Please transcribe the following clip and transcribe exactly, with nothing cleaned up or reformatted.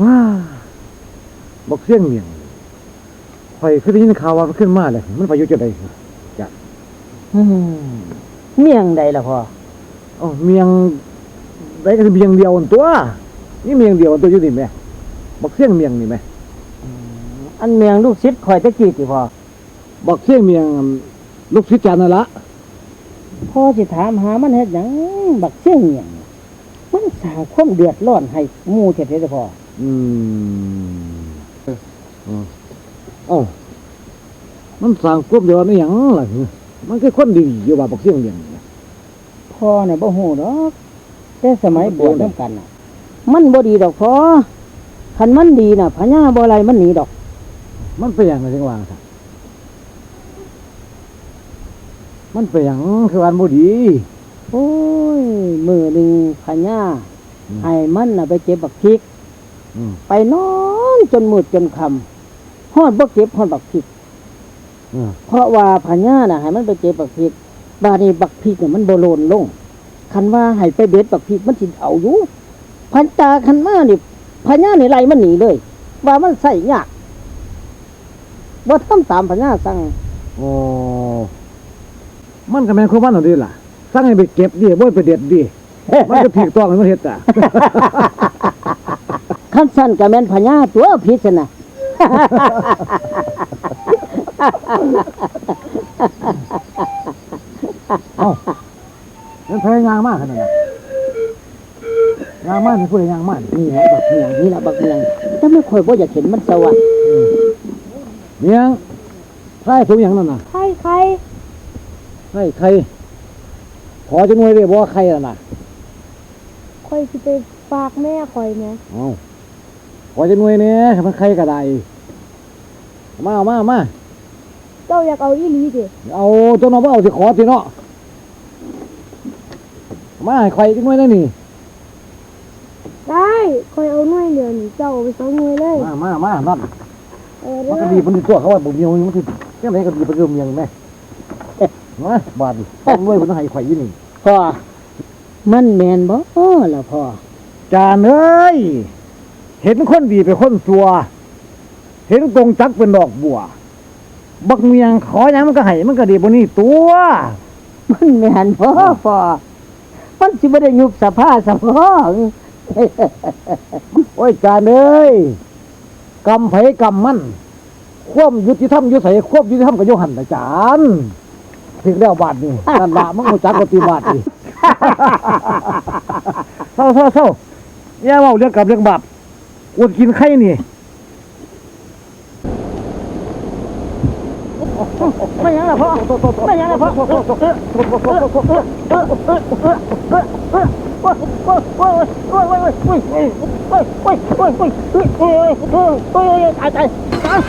ว้า บักเสี้ยงเมี่ยง ข่อยคือได้ยินข่าวว่ามันขึ้นมาแล้ว มันไปอยู่จังใด๋ จ้ะ อืม เมี่ยงใด๋ล่ะพ่อ เอ้า เมี่ยงใด๋ก็สิเมี่ยงเดียวนั่นตั๊ว มีเมี่ยงเดียวนั่นตั๊วอยู่นี่แหม บักเสี้ยงเมี่ยงนี่แหม อืม อันเมี่ยงลูกศิษย์ข่อยแต่กี้ติพ่อ บักเสี้ยงเมี่ยงลูกศิษย์จารย์นั่นละ พ่อสิถามหามันเฮ็ดหยัง บักเสี้ยงเมี่ยง มันสร้างความเดือดร้อนให้หมู่แท้ๆเด้อพ่อ อืม เออ เอ้า มันสร้างความเดือดร้อนอิหยังล่ะ มันคือคนดีอยู่ว่าบักเสี้ยงเมี่ยงนี่ พ่อน่ะบ่ฮู้ดอก แต่สมัยบวชนำกันน่ะ มันบ่ดีดอกพ่อ คันมันดีน่ะ พญาบ่ไล่มันหนีดอก มันเป็นหยังจั่งว่าซั่น มันเป็นหยังคือว่ามันบ่ดี โอ้ย มื้อหนึ่งพญา อืม ให้มันน่ะไปเก็บบักพริก อืม ไปนอนจนมืดจนค่ำ ฮอดบ่เก็บฮอดบักพริก อืม เพราะว่าพญาน่ะให้มันไปเก็บบักพริก บาดนี้บักพริกน่ะมันบ่หล่นลง คันว่าให้ไปเด็ดบักพริกมันสิเอาอยู่ พันตาคันมานี่ พญานี่ไล่มันหนีเลย ว่ามันใช้ยาก บ่ทำตามพญาสั่ง โอ้ มันก็แม่นของมันนั่นเด้ล่ะ สั่งให้ไปเก็บเด้ บ่ให้ไปเด็ดเด้ มันก็ถูกต้องให้มันเฮ็ดอะ คันซั่นก็แม่นพญาตั๊วผิดซั่นน่ะ เอ้า นั่นไผย่างมาขนาดนั้น ย่างมานี่ ผู้ใดย่างมานี่ นี่แหละบักเมี่ยง นี่แหละบักเมี่ยง แต่มันข่อยบ่อยากเห็นมันสว่าง อืม เมี่ยง ไข่ถุงหยังนั่นน่ะ ไข่ ไข่ ไข่ ไข่ ขอจักหน่วยได้บ่ ไข่นั่นน่ะ ข่อยสิไปฝากแม่ข่อยแหม เอ้า ขอจักหน่วยแหน่ มันไข่ก็ได้ มา มา มา เจ้าอยากเอาอีหลีติ เอา เจ้าน้องบ่เอาสิขอติเนาะ มาให้ข่อยจักหน่วยแหน่นี่ ได้ ข่อยเอาหน่วยเดียวนี่ เจ้าเอาไปสองหน่วยเลย มา มา มา นั่น เออเด้อ มันก็ดี มันสิตั๊ว เขาว่าบ่มี มันสิจังได๋ก็ดี ไปเรื่องเมียงแม่ มา บาดนี้ สองหน่วยเพิ่นให้ข่อยอยู่นี่ พ่อ มันแม่นบ่ล่ะพ่อ จารย์เอ้ย เห็นคนดีเป็นคนชั่ว เห็นกงจักรเป็นดอกบัว บักเมี่ยงขอหยังมันก็ให้ มันก็ดีบ่นี่ตั๊ว มันแม่นบ่ อ่า พ่อ มันสิบ่ได้ยุบสภาสภา โอ้ย จารย์เอ้ย กรรมไผกรรมมัน ความยุติธรรมอยู่ไส ความยุติธรรมก็อยู่หั่นล่ะจารย์ ถูกแล้วบาดนี้ นั่นล่ะ มึงรู้จักกติบาดนี่ เซา เซา เซา อย่าเว้าเรื่องกรรมเรื่องบาป กูกินไข่นี่ ไม่หยังล่ะพ่อ ไม่หยังล่ะพ่อ ตาย ตาย ตาย ตาย